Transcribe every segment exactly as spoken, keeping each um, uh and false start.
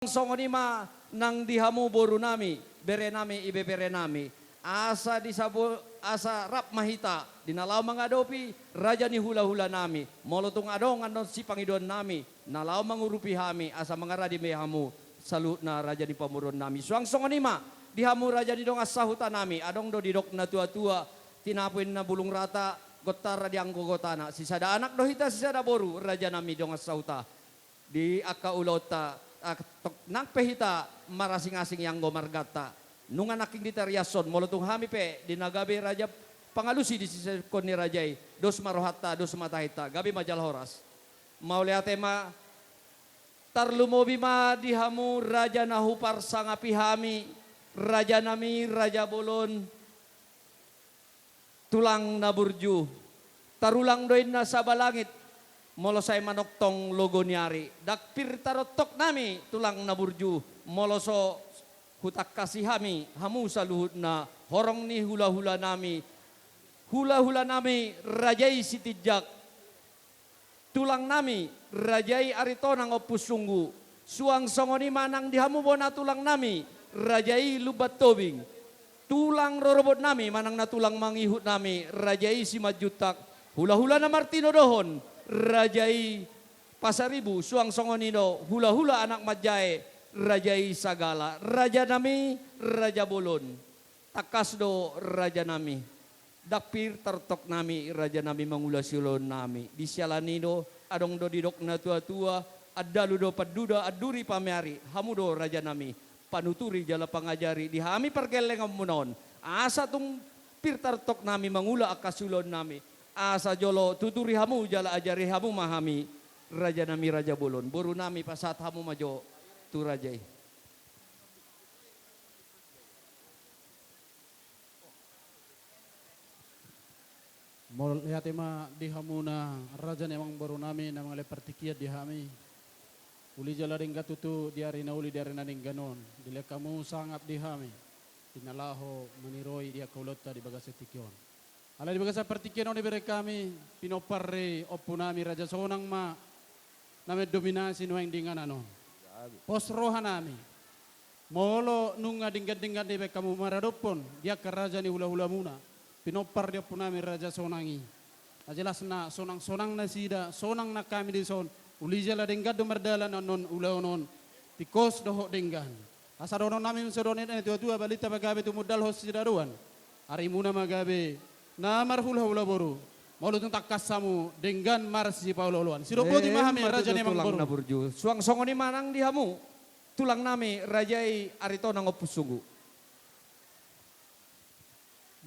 Songon i ma nang di hamu boru nami, bere nami, ibebere nami. Asa di sabo, asa rap ma hita di na laho mangadopi raja ni hula-hula nami. Molo tung adong annon sipangidoan nami na laho mangurupi hami, asa mangaradi ma hamu saluhutna raja ni pamoruon nami. Suang songon i ma di hamu raja ni dongan sahuta nami, adong do didok na tua-tua, tinapu ninna bulung rata, gontara di anggo gotana. Sisada anak do hita, sisada boru, raja nami dongan sahuta. Di angka ulaonta, ah, tok, nang pe hita marasing-asing i anggo marganta, nunga nangkin ditariashon, molo tung hami pe di na gabe raja pangalusi di sisungkun ni raja i, dos ma rohanta, dos ma tahinta, gabe ma jala horas. Mauliate ma, tarlumobi ma di hamu raja na huparsangapi hami, raja nami, raja bolon, tulang na burju. Tarulang do inna saba langit, molo sai manongtong logo ni ari. Ndang pir tarontok nami, tulang na burju, molo so hutangkasi hami hamu saluhutna horong ni hula-hula nami. Hula-hula nami, raja i Sitinjak. Tulang nami, raja i Aritonang Ompusunggu. Suang songon i ma nang di hamu bona tulang nami, raja i Lumban Tobing. Tulang rorobot nami, manang na tulang mangihut nami, raja i Simanjuntak. Hula-hula na martinodohon, raja i Pasaribu. Suang songon i do hula-hula anak manjae, raja i Sagala. Raja nami, raja bolon. Tangkas do raja nami. Ndang pir tarontok nami, raja nami, mangula siulaon nami. Di siala ni i do, adong do didok na tua-tua, andalu do panduda, anduri pameari, hamu do raja nami, panuturi jala pangajari di hami pargellengonmuna on. Asa tung pir tarontok nami mangula angka siulaon nami. Asa jolo tuturi hamu jala ajari hamu ma hami, raja nami, raja bolon. Boru nami, pasahat hamu ma jo tu raja i. Mauliate ma di hamuna raja ni amangboru nami na mangalehon partingkian di hami. Uli jala denggan tutu di ari na uli, di ari na denggan on. Dilehon hamu sangap di hami di na laho maniroi di angka ulaonta di bagasan tingki on. Alai di bagasan partingkian on dibereng hami pinompar ni ompu nami Raja Sonang ma na mendominasi nuaeng di inganan on. Pos roha nami, molo nunga denggan-denggan dibaen hamu maradophon di angka raja ni hula-hulamuna, pinompar ni ompu nami Raja Sonang i. Na jelasna sonang-sonang nasida, sonang nang hami dison, uli jala denggan do mardalan annon ulaon on, tingkos dohot denggan. Asa dohonon nami songon i, na tua-tua, balintang ma gabe tumundalhon sidadaan. Arimuna ma gabe na marhula-hula boru. Molo tung tangkas hamu denggan marsipaolo-oloan. Sidok boti ma hami, raja ni amangboru. Suang songon i ma nang di hamu tulang nami, raja i Aritonang Ompusunggu.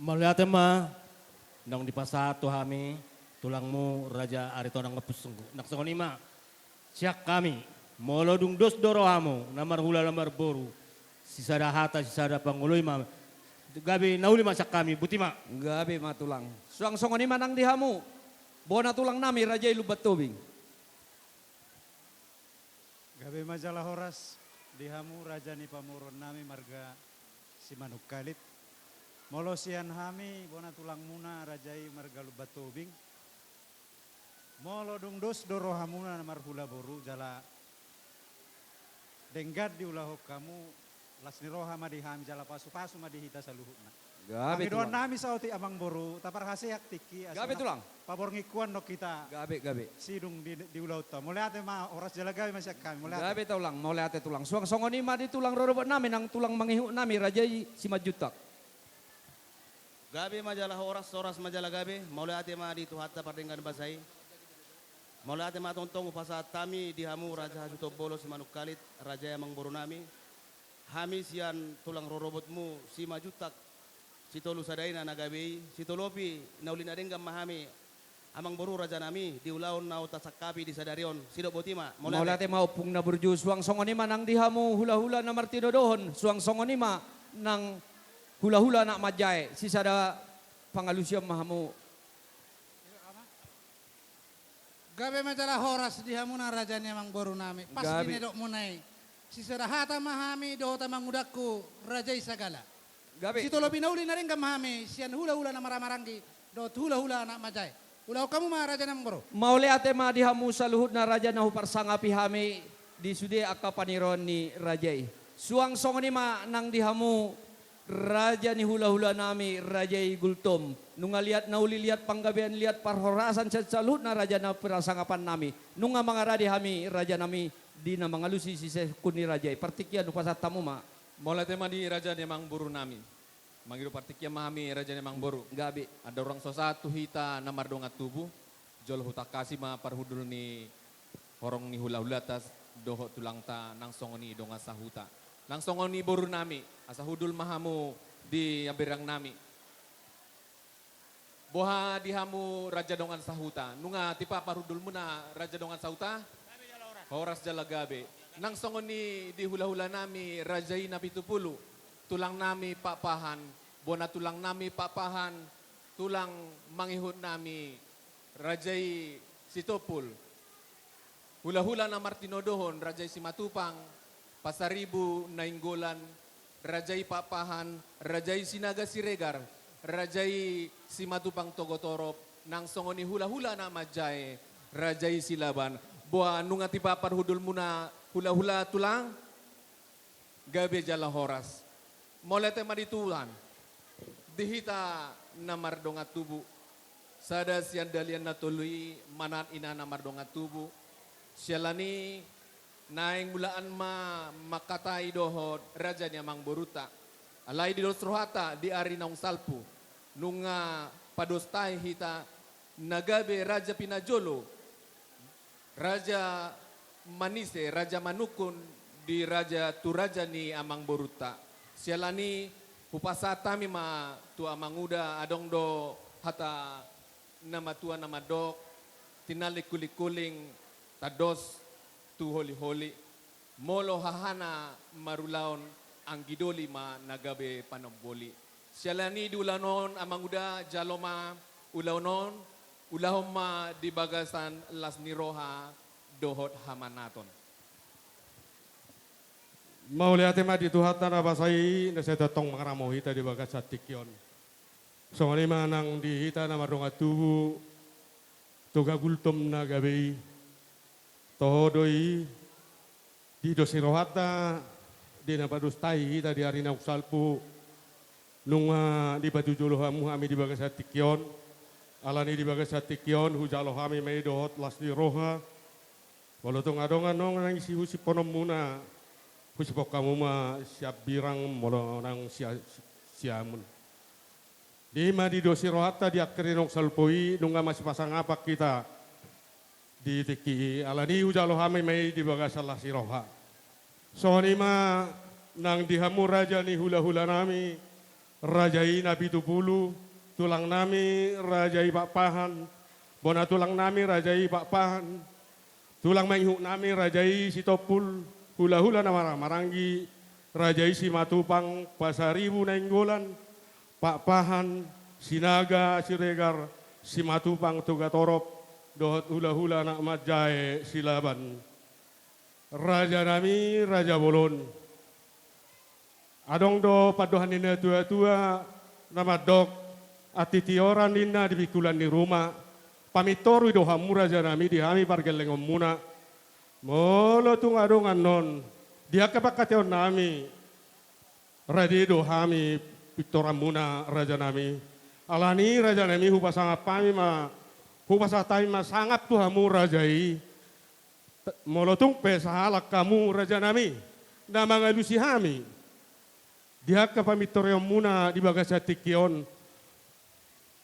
Mauliate ma, naung dipasahat tu hami tulangmu Raja Aritonang Ompusunggu. Nang songon i ma sian hami, molo dung dos do rohamu na marhula na marboru, sisada hata sisada pangoloi ma. Gabe na uli ma sian hami, boti ma. Gabe ma tulang. Suang songon i ma nang di hamu bona tulang nami, raja i Lumban Tobing. Gabe ma jala horas di hamu raja ni pamoruon nami marga Simanungkalit. Molo sian hami bona tulangmuna raja i marga Lumban Tobing, molo dung dos do rohamuna na marhula boru jala denggan diulahon hamu, las ni roha ma di hami jala pasu-pasu ma di hita saluhutna. Gabe tulang. Pangidoan nami saotik amangboru, taparhaseang tingki asa. Gabe tulang. Paborngingkuan do hita. Gabe, gabe. Sidung di, di ulaonta. Mauliate ma, horas jala gabe ma sian hami. Mauliate. Gabe tulang, mauliate tulang. Suang songon i ma di tulang rorobot nami nang tulang mangihut nami, raja i Simanjuntak. Gabe ma jala horas, horas ma jala gabe. Mauliate ma di Tuhanta pardenggan basa i. Mauliate ma tongtong hupasahat hami di hamu Raja Hasuhuton Bolon Simanungkalit, raja i amangboru nami. Hami sian tulang rorobotmu Simanjuntak, sitolu sada ina na gabe i, sitolopi na uli na denggan ma hami amangboru raja nami di ulaon na hutangkapi di sadari on. Sidok boti ma. Mauliate. Mauliate ma ompung na burju. Suang songon i ma nang di hamu hula-hula na martinodohon, suang songon i ma nang hula-hula anak manjae, sisada pangalusion ma hamu. Gabe ma jala horas di hamuna raja ni amangboru nami. Pas. Gabe. Di na didokmuna i, sisada hata ma hami dohot amangudangku raja i Sagala. Gabe. Sitolopi na uli na denggan ma hami sian hula-hula na marhaha-maranggi dohot hula-hula anak manjae. Ulahon hamu ma raja ni amangboru. Mauliate ma di hamu saluhutna raja na huparsangapi hami. di sude angka paniraon ni raja i. Suang songon i ma nang di hamu raja ni hulahulanami, raja i Gultom. Nunga liat na uli, liat panggabean, liat parhorasan sian saluhutna raja na pinasangapannami. Nunga mangarade hami rajanami di na mangalusi sisehkon ni raja i. Partingkian hupasahat hamu ma. Mauliate ma di raja ni amangborunami. Mangido partingkian ma hami raja ni amangboru. Gabe. Andorang so sahat tu hita na mardongan tubu, jolo hutangkasi ma parhundul ni horong ni hulahulanta dohot tulangta nang songon i dongan sahuta. Nang songon i borunami, asa hundul ma hamu di ambirangnami. Boha di hamu raja dongan sahuta? Nunga tipa parhundulmuna raja dongan sahuta? Horas jala gabe. Nang songon i di hulahulanami raja i Napitupulu, tulangnami Pakpahan, bona tulangnami Pakpahan, tulang mangihutnami raja i Sitompul. Hulahula na martinodohon, raja i Simatupang Pasaribu Nainggolan, raja i Pakpahan, raja i Sinaga Siregar, raja i Simatupang Togatorop, nang songon i hulahula na manjae, raja i Silaban. Boha, nunga tipa parhundulmuna hulahula tulang? Gabe jala horas. Mauliate ma di Tuhan. Di hita na mardongan tubu. Sada sian dalihan na tolu i manat ina na mardongan tubu. Siala ni naeng mulaan ma mangkatai dohot raja ni amangborunta. Alai didos rohanta di ari naung salpu. Nunga pados tahi hita na gabe raja pinajolo. Raja manise, raja manungkun di raja tu raja ni amangborunta. Siala ni hupasahat hami ma tu amanguda, adong do hata na matua na mandok, tinallik hulinghuling tandos tu holiholi. Molo hahana marulaon, anggi doli ma na gabe panomboli. Siala ni di ulaon on amanguda, jalo ma ulaon on, ulahon ma di bagasan las ni roha dohot hamanaton. Mauliate ma di Tuhanta na basa i, na sai tongtong mangaramo hita di bagasan tingki on. Songon i ma nang di hita na mardongan tubu, Toga Gultom na gabe i. Toho do i, didos ni rohanta, di na pados tahi hita di ari naung salpu, nunga dipatujolo hamu hami di bagasan tingki on, ala ni di bagasan tingki on, hujalo hami ma i dohot las ni roha, molo tung adong annon naeng sihusippononmuna, husiphon hamu ma sian birang, molo naeng sia-, siamun. Di ma didos ni rohanta di angka ari naung salpu i, nunga masipasangapan hita. Di tingki i, ala ni hujalo hami ma i di bagasan las ni roha. Songon i ma nang di hamu raja ni hulahulanami, raja i Napitupulu, tulangnami raja i Pakpahan, bona tulangnami raja i Pakpahan, tulang mangihutnami raja i Sitompul, hulahula na marhahamaranggi, raja i Simatupang Pasaribu Nainggolan, Pakpahan, Sinaga Siregar, Simatupang Togatorop, dohot hulahula na manjae Silaban. Rajanami, raja bolon. Adong do pandohan ni natuatua na mandok, antitioran ninna di pingkulan ni ruma, pamintori do hamu rajanami di hami pargellengonmuna. Molo tung adong annon, di angka pangkataionami, rade do hami pintoranmuna rajanami. Ala ni rajanami hupasangap hami ma, hupasahat hami ma sangap tu hamu raja i. T-, molo tung pe sahalak hamu rajanami, na mangalusi hami. Di angka pamintorionmuna di bagasan tingki on.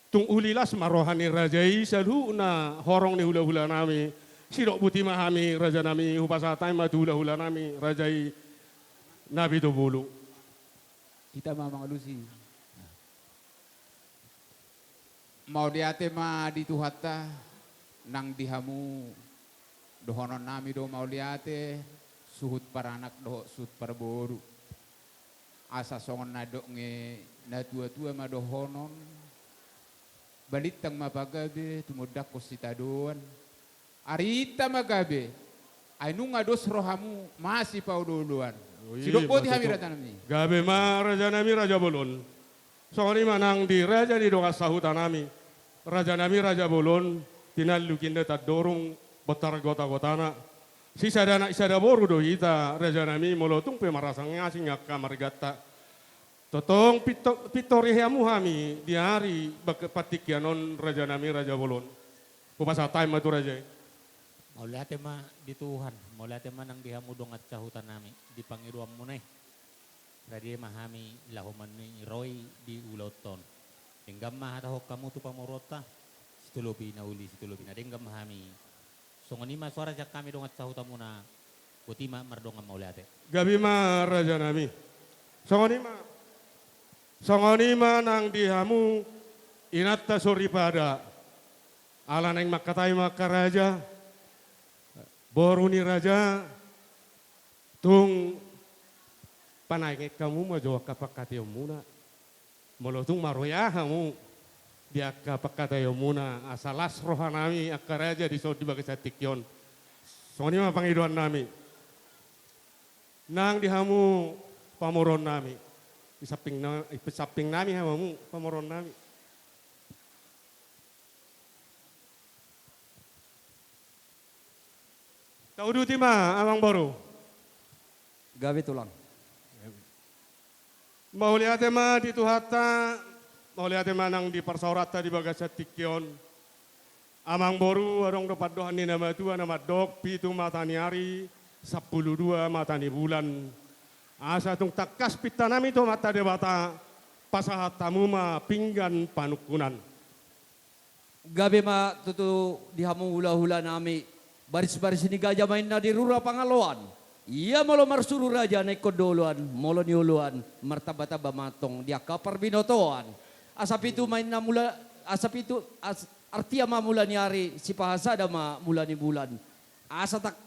Tung uli las ma roha ni raja i saluhutna horong ni hulahulanami, sidok boti ma hami rajanami, hupasahat hami ma tu hulahulanami raja i Napitupulu. Hita ma mangalusi. Mauliate ma di Tuhanta, nang di hamu dohononnami do mauliate, suhut paranak dohot suhut parboru. Asa songon na nidok ni natuatua ma dohonon, balintang ma pagabe, tumundalhon sitadoan. Arinta ma gabe, ai nunga dos rohamu masipaolooloan. Oi, sidok boti hami rajanami. Gabe ma rajanami raja bolon. Songon i ma nang di raja ni dongan sahutanami. Rajanami raja bolon, tinallik inna tandorung, bontar gotagotana. Sisada anak sisada boru do hita, rajanami, molo tung pe marasing-asing angka marganta. Tongtong pinto-, pintor i hamu hami di ari bak-, partingkian on, rajanami, raja bolon. Hupasahat hami ma tu raja i. Mauliate ma di Tuhan, mauliate ma nang di hamu dongan sahutanami, di pangidoanmuna i. Rade ma hami laho maniroi di ulaonta on. Denggan ma hatahon hamu tu pamoruonta, sitolopi na uli, sitolopi na denggan ma hami. Songon i ma soara sian hami dongan sahutamuna, boti ma mardongan mauliate. Gabe ma, rajanami. Songon i ma. Songon i ma nang di hamu inanta soripada. Ala naeng mangkatai ma angka raja, boru ni raja, tung panaeng hamu ma jo angka pangkataionmuna. Molo tung maroya hamu di angka pangkataionmuna, asa las rohanami angka raja dison di bagasan tingki on. Songon i ma pangidoannami. Nang di hamu pamoruonnami. Di samping na-, di sampingnami hamu pamoruonnami. Tauduti ma, amang boru. Gabe, tulang. Mauliate ma di Tuhanta, mauliate ma nang di parsaoranta di bagasan tingki on. Amang boru, adong do pandohan ni na matua na mandok, pitu mata ni ari, sampulu dua mata ni bulan. Asa tung tangkas pintanami tu Amanta Debata, pasahat hamu ma pinggan panungkunan. Gabe ma tutu di hamu hulahulanami, barisbaris ni gaja ma inna di rura pangaloan. Ia molo marsuru raja na ingkon do oloan, molo nioloan martambatamba ma antong di angka parbinotoan. Asa pitu ma inna mula, asa pitu, as-, artia ma mula ni ari, sipahasada ma mula ni bulan. Asa tak-,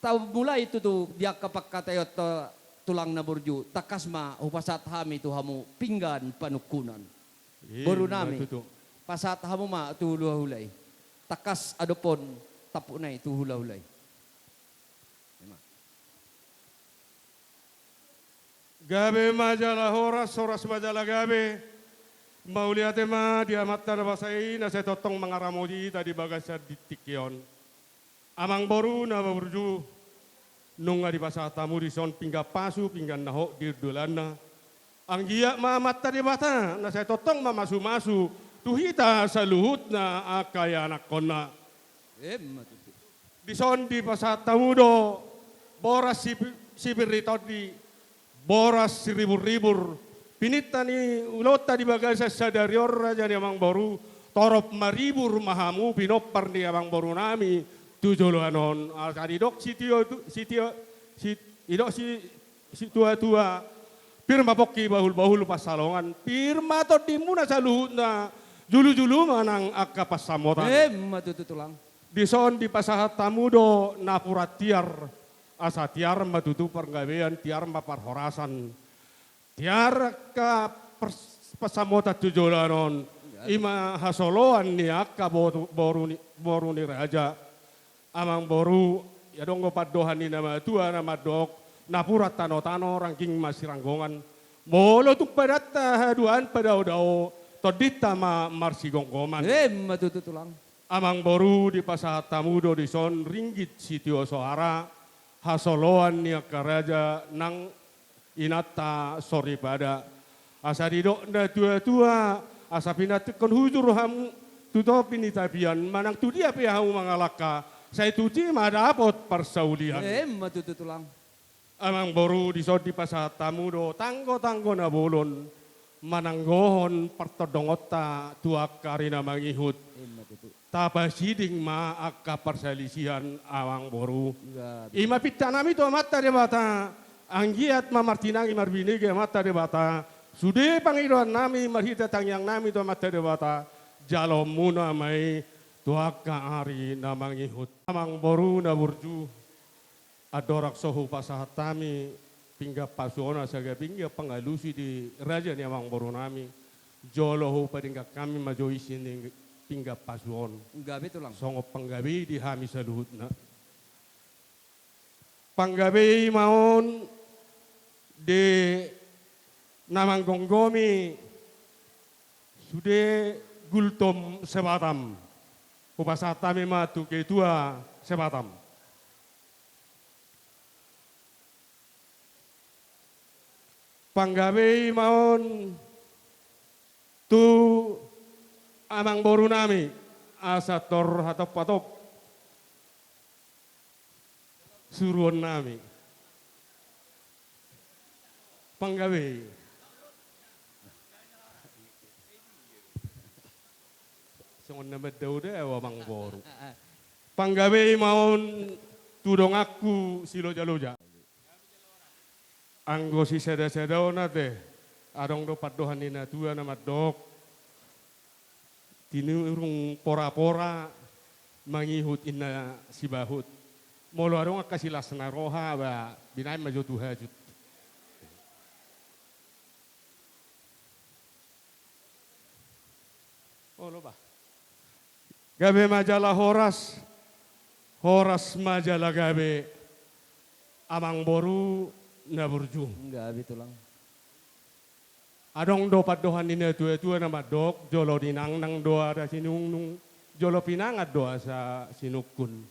tamulai tutu di angka pangkataionta, tulang na burju, tangkas ma hupasahat hami tu hamu pinggan panungkunan. Ima tutu. Borunami, pasahat hamu ma tu hulahula i. Tangkas adopon tampukna i tu hulahula i. Ima. Gabe ma jala horas, horas ma jala gabe. Mauliate ma di Amanta na basa i, na sai tongtong mangaramoti hita di bagasan tingki on. Amang boru na burju, nunga dipasahat hamu dison pinggan pasu, pinggan na hot di dolana. Anggiat ma Amanta Debata na sai tongtong mamasumasu tu hita saluhutna angka ianakhonna. Ima tutu. Dison dipasahat hamu do boras si-, sipir ni tondi, boras siriburribur, pininta ni ulaonta di bagasan sadari on, raja ni amang boru, torop maribur ma hamu pinompar ni amang borunami tu joloan on. Asa didok sitio tu-, sitio, si-, didok si-, situatua, pir ma pongki bahulbahul pansalongan, pir ma tondimuna saluhutna, julujulu ma nang angka pansamotan. Ima tutu, tulang. Dison dipasahat hamu do napuran tiar, asa tiar ma tutu panggabean, tiar ma parhorasan. Tiar angka pers-, pansamotan tu joloan on, ima hasoloan ni angka boru, boru ni, boru ni raja. Amang boru, ia adong do pandohan ni na matua na mandok, napuran tanotano rangging ma siranggongan. Molo tung padanta haduan padaodao, tondinta ma marsigomgoman. Ima tutu, tulang. Amang boru, dipasahat hamu do dison ringgit sitio soara, hasoloan ni angka raja nang inanta soripada. Asa didok natuatua, asa pinantikhon hujur hamu tu topi ni tapian, manang tu dia pe hamu mangalangka, sai tutu ma dapot parsaulian. Ima tutu, tulang. Amang boru, dison dipasahat hamu do tanggotanggo na bolon, mananggohon partondongonta tu angka ari na mangihut. Ima tutu. Tapasiding ma angka parsalisihan, amang boru. Ima pintanami tu Amanta Debata, anggiat ma martinangi marbinege Amanta Debata, sude pangidoannami marhite tangiangnami tu Amanta Debata, jaloonmuna ma i tu angka ari na mangihut. Amang boru na burju, andorang so hupasahat hami pinggan pasu on asa gabe pinggan pangalusi di raja ni amang borunami, jolo hupadenggan hami ma jo isi ni pinggan pasu on. Gabe, tulang. Songon panggabe di hami saluhutna. Panggabe i ma on di na manggomgomi sude Gultom se-Batam. Hupasahat hami ma tu ketua se-Batam. Panggabei ma on tu amangboru nami, asa tor hatop-hatop suruon nami. Panggabei. Songon na mandao da amangboru. Panggabei ma on tu donganku Siloja-loja. Anggo sisada-sadaon ate, adong do pandohan ni natua na mandok, tinurung pora-pora mangihut inna sibahut. Molo adong angka silas na roha, ba, binaen ma jo tu hajut. Olo, bah. Gabe ma jala horas, horas ma jala gabe, amangboru na burju. Gabe, tulang. Adong do pandohan ni natua-tua na mandok, jolo ninangnang do asa sinungnung, jolo pinangan do asa sinungkun.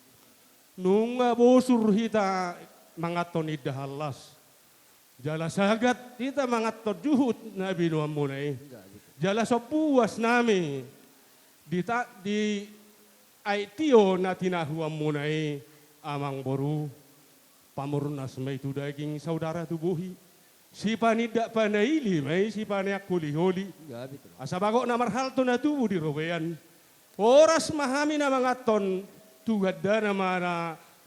Nunga bosur hita manganhon indahan las. Jala sagat hita manganhon juhut na binoanmuna i. Jala sombu uas nami di ta-, di aek tio na tinahuanmuna i, amangboru. Pamurnas ma i tu daging, saudara tu bohi. Sipanindak panaili ma i, sipaneang holi-holi. Asa bagot na marhalto na tubu di robean. Horas ma hami na manganhon, tu gandana ma na,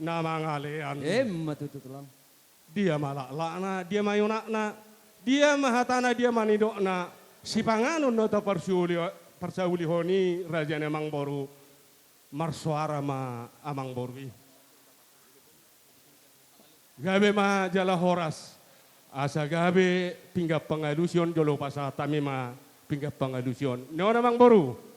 na mangalean. Emma tutu, tulang. Dia ma laklakna, dia ma ionakna, dia ma hatana, dia ma nidokna, sipanganon na taparsaulihon i, raja ni amangboru, marsoara ma amangboru i. Gabe ma jala horas, asa gabe pinggan pangalusi on, jolo pasahat hami ma pinggan pangalusi on. Ninna amangboru.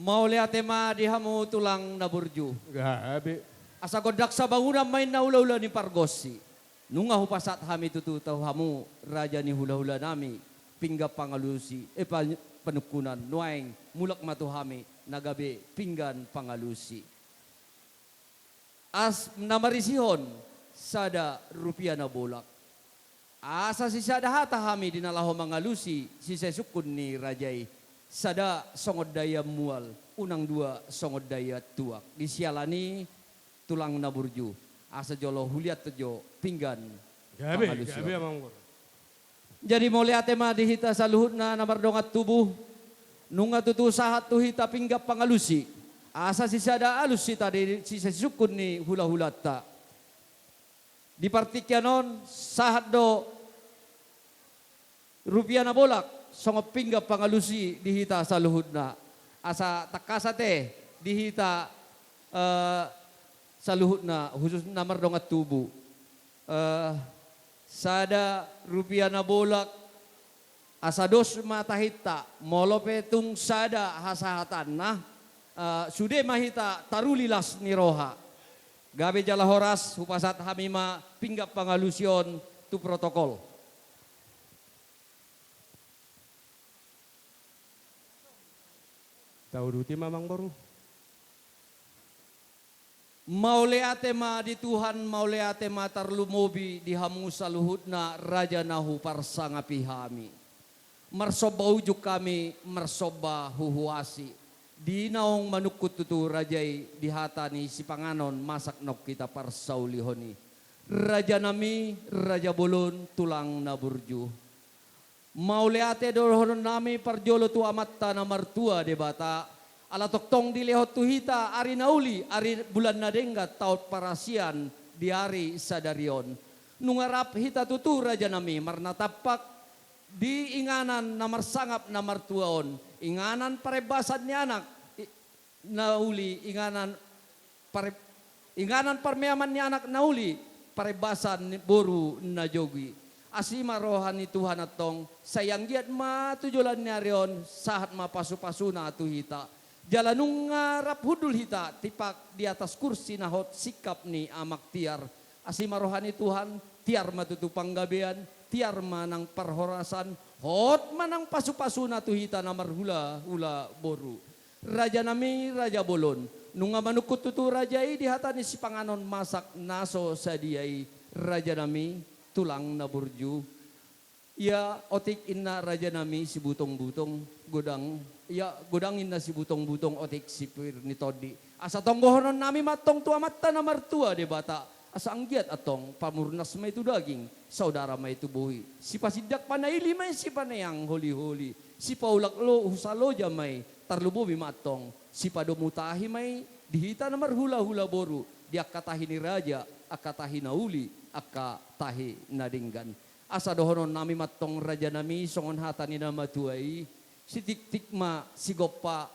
Mauliate ma di hamu tulang na burju. Gabe. Asa gondang sabangunan ma inna hula-hula ni pargonsi. Nunga hupasahat hami tutu tu hamu raja ni hula-hula nami, pinggan pangalusi, eh, pa-, panungkunan, nuaeng mulak ma tu hami na gabe pinggan pangalusi. As na marisihon sada rupia na bolak. Asa sisada hata hami di na laho mangalusi sisesungkun ni raja i, sada songon daian mual, unang dua songon daian tuak. Disiala ni tulang na burju, asa jolo huliat jo pinggan pangalusi on. Gabe, gabe, amangboru. Jadi mauliate ma di hita saluhutna na mardongan tubu, nunga tutu sahat tu hita pinggan pangalusi, asa sisada alus hita di sisesungkun ni hula-hulanta. Di partingkian on, sahat do rupia na bolak, songon pinggan pangalusi di hita saluhutna. Asa tangkas ate, di hita, eh, saluhutna, khususna mardongan tubu. Eh, sada rupia na bolak, asa dos ma tahinta, molo pe tung sada hasahatanna, eh, sude ma hita taruli las ni roha. Gabe jala horas, hupasahat hami ma pinggan pangalusi on tu protokol. Tauduti ma, amangboru. Mauliate ma di Tuhan, mauliate ma tarlumobi di hamu saluhutna raja na huparsangapi hami. Marsomba ujung hami, marsomba huhuasi. Di naung manungkun tutu raja i di hata ni sipanganon masak naung hita parsaulihon i. Raja nami, raja bolon, tulang na burju. Mauliate do dohonon nami parjolo tu Amanta na martua Debata, ala tongtong dilehon tu hita ari na uli, ari bulan na denggan, taon parasian, di ari sadari on. Nunga rap hita tutu raja nami marnatampak di inganan na marsangap na martua on, inganan parembasan ni anak, i-, na uli, inganan pare-, inganan parmeaman ni anak na uli, parembasan ni boru na jogi. Asi ma roha ni Tuhan antong, sai anggiat ma tu joloan ni ari on, sahat ma pasu-pasuna tu hita. Jala nunga rap hundul hita tipak di atas kursi na hot singkap ni Amak Tiar. Asi ma roha ni Tuhan, tiar ma tutu panggabean, tiar ma nang parhorasan, hot ma nang pasupasuna tu hita na marhulahula boru. Raja nami, raja bolon, nunga manungkun tutu raja i di hata ni sipanganon masak na so sadia i, raja nami, tulang na burju. Ia otik inna raja nami sibutongbutong, godang, ia godang inna sibutongbutong otik sipir ni tondi. Asa tonggohonon nami ma antong tu Amanta na martua Debata, asa anggiat antong pamurnas ma i tu daging, saudara ma i tu bohi, sipasindak panaili ma i, sipaneang holiholi, sipaulak lo-, husa loja ma i, tarlumobi ma antong sipadomu tahi ma i di hita na marhulahula boru, di angka tahi ni raja, angka tahi na uli, angka tahi na denggan. Asa dohonon nami ma antong raja nami songon hata ni na matua i, sitiktik ma sigompa,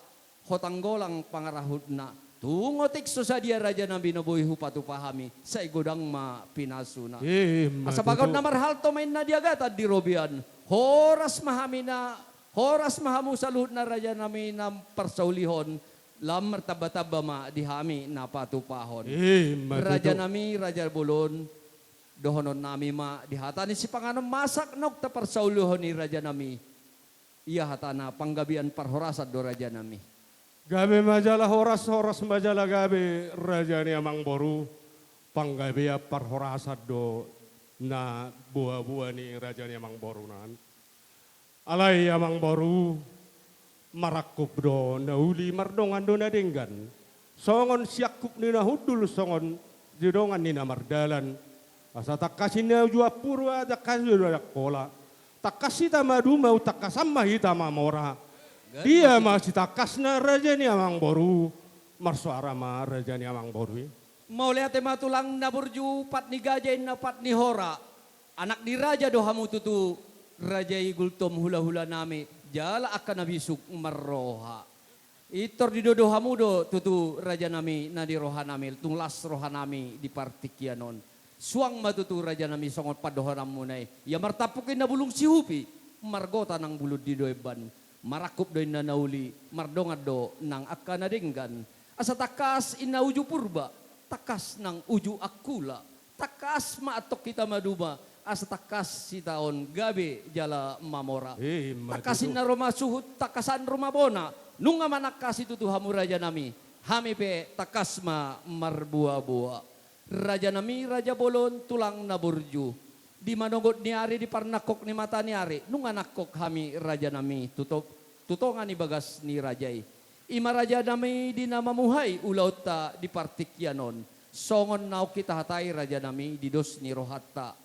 hotang golang pangarahutna. Tung otik so sadia raja nami na boi hupatupa hami, sai godang ma pinasuna. Ima tutu. Asa bagot na marhalto ma inna di agatan di robean. Horas ma hami na, horas ma hamu saluhutna raja nami na parsaulihon, lam martambatamba ma di hami na patupahon. Ima tutu. Raja nami, raja bolon, dohonon nami ma di hata ni sipanganon masak naung taparsaulihon i raja nami. Ia hatana panggabean parhorasan do raja nami. Gabe ma jala horas, horas ma jala gabe raja ni amangboru. Panggabean parhorasan do na boaboa ni raja ni amangboru nan. Alai amangboru, marangkup do na uli, mardongan do na denggan. Songon siangkup ni na hundul, songon sidongan ni na mardalan. Asa tangkas i na uju ampuru, tangkas i na uju angkola. Tangkas hita maduma, umtangkasan ma hita mamora. Dia ma sitangkasna raja ni amangboru. Marsoara ma raja ni amangboru i. Mauliate ma tulang na burju, pat ni gaja inna pat ni hora. Anak ni raja do hamu tutu, raja i Gultom hulahula nami, jala angka na bisuk marroha. Pintor didodo hamu do tutu raja nami na di roha nami, tung las roha nami di partingkian on. Suang ma tutu raja nami songon pandohonanmuna i. Ia martampuk inna bulung sihupi, margota nang bulung di do emban. Marangkup do inna na uli, mardongan do nang angka na denggan. Asa tangkas inna uju Purba, tangkas nang uju Angkula. Tangkas ma antong hita maduma, asa tangkas hita on gabe jala mamora. Ima tutu. Tangkas inna ro ma suhut, tangkasan ro ma bona. Nunga manangkasi tutu hamu raja nami. Hami pe tangkas ma marboaboa. Raja nami, raja bolon, tulang na burju. Di manogot ni ari, di parnangkok ni mata ni ari, nunga nangkok hami raja nami tu to-, tu tonga ni bagas ni raja i. I ma raja nami di na mamuhai ulaonta di partingkian on. Songon naung hita hatai raja nami di dos ni rohanta.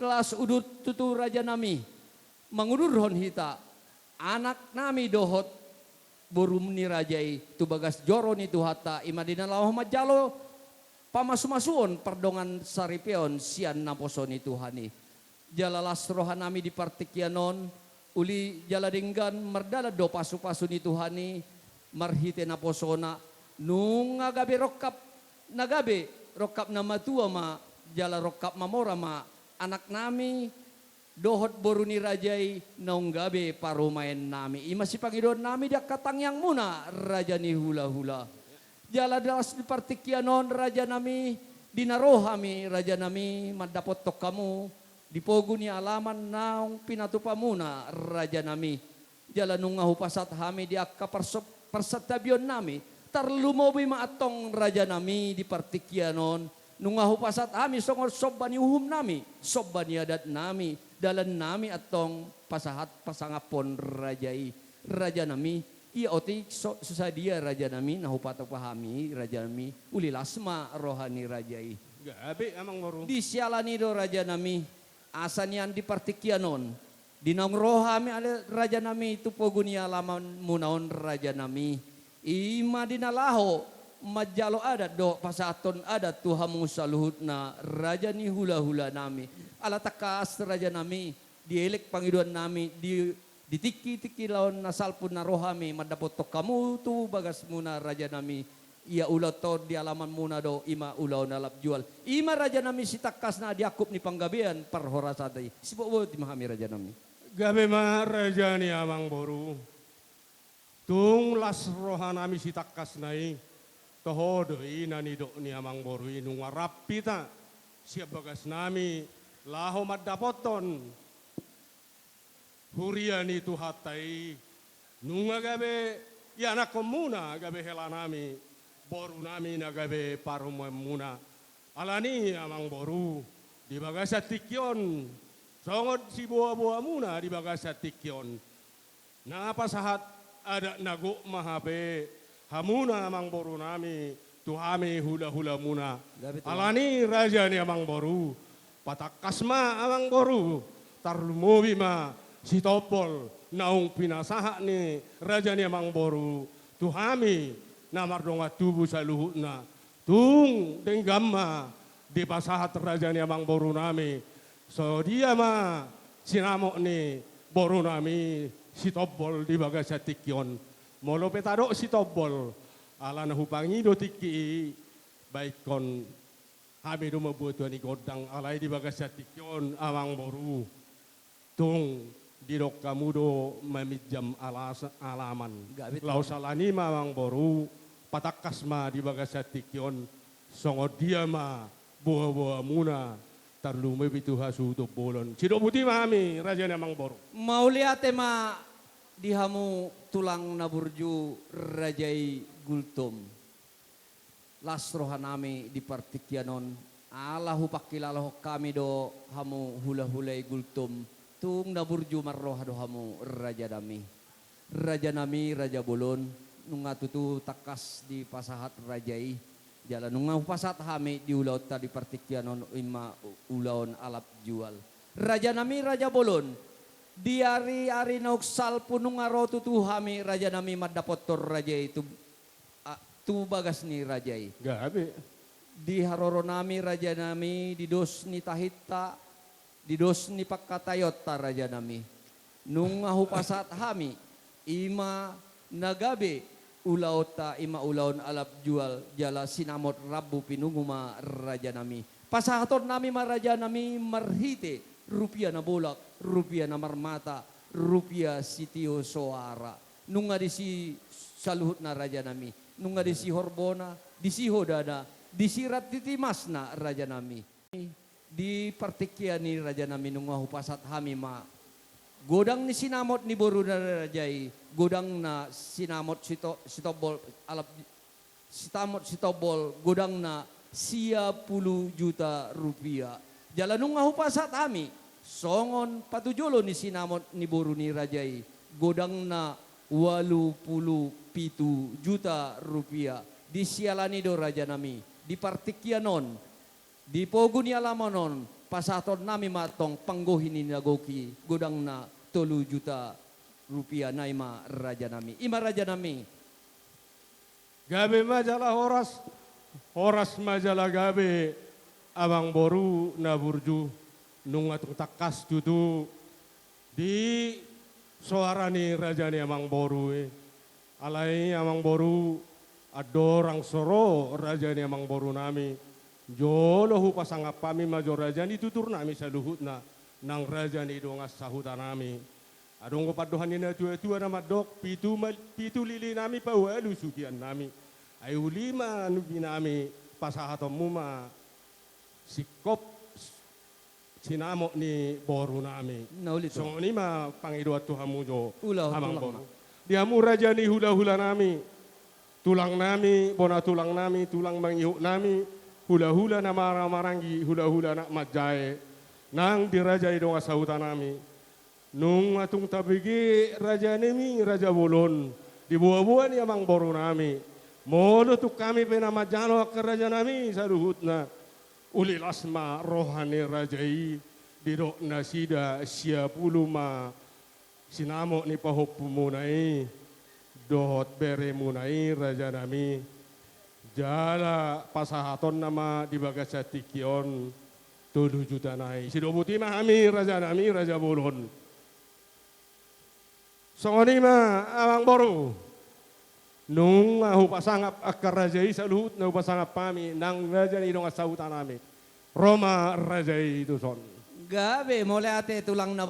Las udut tutu raja nami. Mangudurhon hita, anak nami dohot boru ni raja i tu bagas joro ni Tuhanta, i ma di na laho manjalo pamasumasuon pardongan saripeon sian naposo ni Tuhan i. Jala las roha nami di partingkian on, uli jala denggan mardalan do pasupasu ni Tuhan i marhite naposona, nunga gabe rongkap na gabe, rongkap na matua ma, jala rongkap mamora ma anak nami, dohot boru ni raja i naung gabe parumaen nami. I ma sipangidoan nami di angka tangiangmuna, raja ni hulahula. Jala las di partingkian on, raja nami, di na ro hami, raja nami, mandapothon hamu di pogu ni alaman naung pinatupamuna, raja nami. Jala nunga hupasahat hami di angka parso-, parsantabion nami, tarlumobi ma antong raja nami di partingkian on, nunga hupasahat hami songon somba ni uhum nami, somba ni adat nami, dalan nami antong pasahat pasangaphon raja i, raja nami, ia otik so, so sadia raja nami, na hupatupa hami, raja nami, uli las ma roha ni raja i. Gabe, amangboru. Di siala ni i do raja nami, asa nian di partingkian on, di naung ro hami ale raja nami tu pogu ni alamanmuna on raja nami. I ma di na laho manjalo adat dohot pasahathon adat tu hamu saluhutna raja ni hulahula nami. Ala tangkas raja nami, dielek pangidoan nami di, di tingki-tingki laon na salpu na ro hami mandapothon hamu tu bagasmuna raja nami. Ia ulaonta on di alamanmuna do, i ma ulaon na lam jual. I ma raja nami sitangkasna di angkup ni panggabean parhorasanta i. Sibotboti ma hami raja nami. Gabe ma raja ni amangboru. Tung las rohanami sitangkasna i, toho do i na nidok ni amangboru i, nunga rap hita sian bagasnami laho mandapothon huria ni Tuhanta i, nunga gabe ianakkonmuna, gabe helanami, borunami na gabe parumaenmuna. Alani i amangboru, di bagasan tingki on, songon siboaboamuna di bagasan tingki on, na pasahat adat na gok ma hape hamuna amangborunami tu hami hulahulamuna. Gabe tulang. Alani i raja ni amangboru, patangkas ma amangboru, tarlumobi ma sitombol naung pinasahat ni raja ni amangboru tu hami na mardongan tubu saluhutna. Tung denggan ma dipasahat raja ni amangborunami, so dia ma sinamot ni borunami sitombol di bagasan tingki on. Molo pe tadok sitombol, ala na hupangido tingki i, baenon hami do mambuat tua ni gondang, alai di bagasan tingki on amangboru, tung didok hamu do maminjam alas-, alaman. Gabe tulang. Laos alani i ma amangboru, patangkas ma di bagasan tingki on, songon dia ma boaboamuna tarlumobi tu hasuhuton bolon. Sidok boti ma hami raja ni amangboru. Mauliate ma di hamu tulang na burju raja i Gultom. Las rohanami di partingkian on, ala hupangkilalahon hami do hamu hulahula i Gultom, tung na burju marroha do hamu rajanami. Rajanami, raja bolon, nunga tutu tangkas dipasahat raja i, jala nunga hupasahat hami di ulaonta di partingkian on, i ma ulaon alap jual. Rajanami, raja bolon, di ariari naung salpu nunga ro tutu hami rajanami mandapothon raja i tu a, tu bagas ni raja i. Gabe. Di haroronami rajanami, di dos ni tahinta, di dos ni pangkataionta rajanami, nunga hupasahat hami, i ma na gabe ulaonta, i ma ulaon alap jual jala sinamot rambu pinungu ma rajanami. Pasahatonnami ma rajanami marhite rupia na bolak, rupia na marmata, rupia sitio soara. Nunga disi saluhutna rajanami, nunga disi horbona, disi hodana, disi rantiti masna rajanami. Di partingkian i rajanami nunga hupasahat hami ma godang ni sinamot ni boru ni raja i, godangna sinamot sito-, sitombol alap, sinamot sitombol godangna sia pulu juta rupia. Jala nunga hupasahat hami songon patujolo ni sinamot ni boru ni raja i, godangna ualu pulu pitu juta rupia. Di siala ni i do rajanami, di partingkian on, di pogu ni alaman on, pasahatonnami ma tong panggohi ni na gok i, godangna tolu juta rupia, na i ma rajanami. I ma rajanami. Gabe ma jala horas, horas ma jala gabe, amangboru na burju, nunga tung tangkas tutu di soara ni raja ni amangboru i. Alai amangboru, andorang so ro raja ni amangborunami, jolo hupasangap hami ma jo raja ni tuturnami saluhutna, nang raja ni dongan sahutanami. Adong do pandohan ni natuatua na mandok, pitu ma-, pitu lilinami paualu sugiannami. Ai uli ma nubinami pasahatonmu ma singkop sinamot ni borunami. Na uli tulang. Songon i ma pangidoan tu hamu jo. Ulaon tulang amangboru ma. Di hamu raja ni hulahulanami, tulangnami, bona tulangnami, tulang mangihutnami, hulahula na mara-, maranggi, hulahula na manjae, nang di raja i dongan sahutanami. Nunga tung tabege rajanami raja bolon di boaboa ni amangborunami. Molo tung hami pe na manjalo angka rajanami saluhutna, uli las ma roha ni raja i, didok nasida sia pulu ma sinamot ni pahompumuna i dohot beremuna i rajanami. Jala pasahatonna ma di bagasan tingki on tolu juta nai. Sidok boti ma hami rajanami raja bolon. Songon i ma amangboru. Nunga hupasangap angka raja i saluhutna, hupasangap hami nang raja ni dongan sahutanami. Ro ma raja i tuson. Gabe, mauliate tulang na